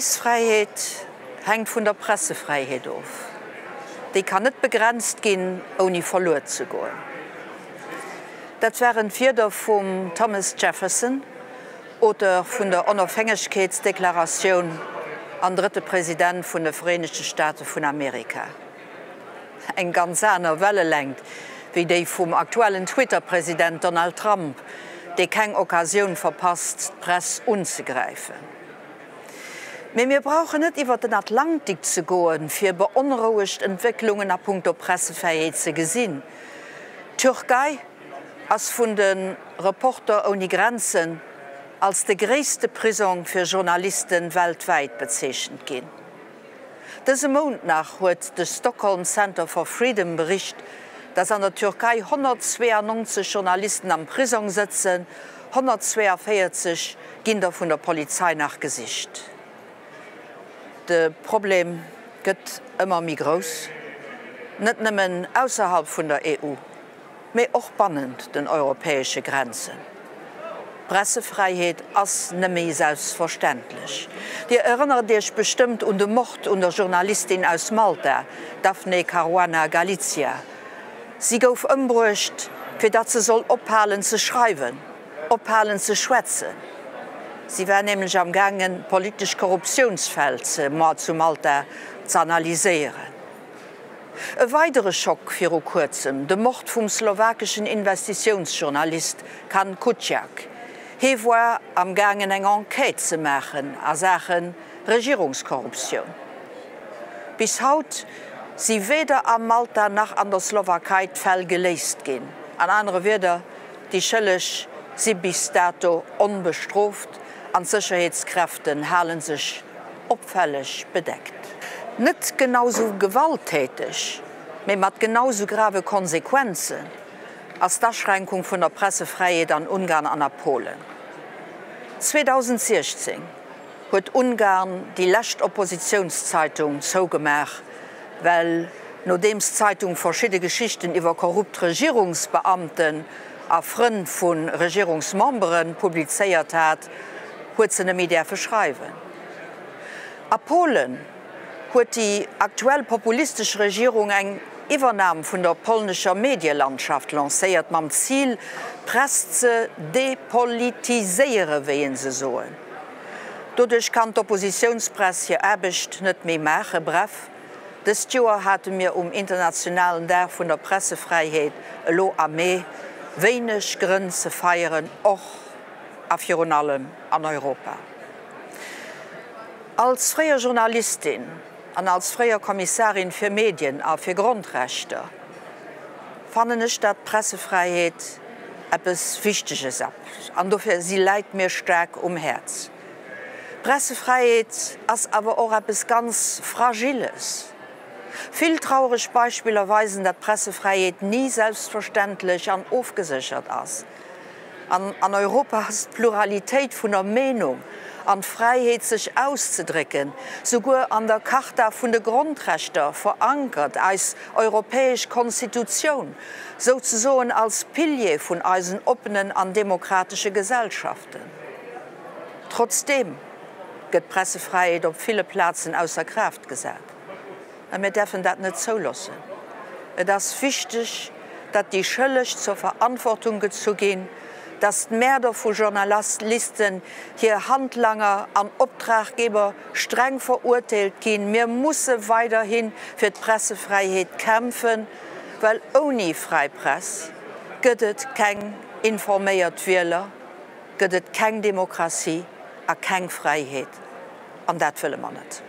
Eis Fräiheet hänkt vun der Pressefräiheet of. Déi kann net begrenzt ginn, ouni verluer ze goen. Dat waren d'Wierder vum Thomas Jefferson, Auteur vun der Onofhängegkeetsdeklaratioun an drëtte President vun de Vereenegte Staate vun Amerika. Eng ganz aner Wellelängt wéi déi vum aktuellen Twitter-President Donald Trump, dee keng Occasioun verpasst, d'Press unzegräifen. Mee mir brauchen net iwwer den Atlantik ze goen, fir beonrouegt Entwécklungen a punkto Pressefräiheet ze gesinn. D'Türkei ass vun de Reporter ouni Grenzen als de gréisste Prisong fir Journalisten weltwäit bezeechent ginn. Dëse Mount nach huet de Stockholm Center for Freedom bericht, datt an der Türkei 192 Journalisten am Prisong sëtzen, 142 ginn der vun der Polizei nach gesicht. De Problem gëtt ëmmer méi grouss, net nëmmen ausserhalb vun der EU. Mee och bannent den europäesche Grenzen. D'Pressefräiheet ass neméi selbstverständlech. Dir erënnert Iech bestëmmt un de Mord un der Journalistin aus Malta, Daphne Caruana Galizia. Si gouf ëmbruecht, fir datt se soll ophalen ze schreiwen, ophalen ze schwätzen. Si war nämlech am gaangen, politesch Korruptiounsfäll zu Malta z'analyséieren. E weidere Schock viru kuerzem, de Mord vum slowakeschen Investitiounsjournalist Kan Kuciak. Hee woar am gaangen eng Enquête ze maachen a Saache Regierungskorruptioun. Bis haut si weder a Malta nach an der Slowakei d'Fäll geléist ginn. An anere Wierder, déi Schëlleg si bis dato onbestrooft an d'Sécherheetskräften hale sech opfälleg bedeckt. Net genau sou gewalttäteg, mee mat genau sou grave Konsequenzen ass d'Aschränkung vun der Pressefräiheet an Ungarn an a Polen. 2016 huet Ungarn déi lescht Oppositiounszeitung zougemaach, well nodeems d'Zeitung verschidde Geschichten iwwer korrupt Regierungsbeamten a Frënn vu Regierungsmembere publizéiert hat, huet se net méi däerfe schreiwen. A Polen huet déi aktuell populistesch Regierung eng Iwwernam vun der polnescher Medielandschaft lancéiert, mam Zil, d'Press ze depolitiséiere wéi en se soen. Doduerch kann d'Oppositiounspress hir Aarbecht net méi maachen. Bref, dëst Joer hate mir um internationalen Dag vun der Pressefräiheet elo am Mee wéineg Grënn ze feieren, och a virun allem an Europa. Als fréier Journalistin an als fréier Kommissarin fir Medien a fir Grondrechter fannen ech, dat d'Pressefräiheet eppes Wichteges ass an dofir si läit mir staark um Häerz. D'Pressefräiheet ass awer och eppes ganz Fragiles. Vill traureg Beispiller weisen, dat d'Pressefräiheet ni selbstverständlech an ofgeséchert ass. An an Europa ass d'Pluralitéit vun der Meenung an d'Fräiheet sech auszedrécken souguer an der Charta vun de Grondrechter verankert, eis europäesch Konstitutioun souzesoen als Pilier vun eisen oppenen an demokratesche Gesellschaften. Trotzdeem gëtt d'Pressefräiheet op ville Plazen ausser Kraaft gesat. A mir däerfen dat net zouloossen. Et ass wichteg, datt déi Schëlleg zur Verantwortung gezu ginn, datt d'Mäerder vu Journalisten, hir Handlanger an Optraggeber streng verurteelt ginn. Mir musse weiderhi fir d'Pressefräiheet kämpfen, well ouni fräi Press gëtt et keng informéiert Wieler, gëtt et keng Demokratie a keng Fräiheet. An dat wëlle mer net.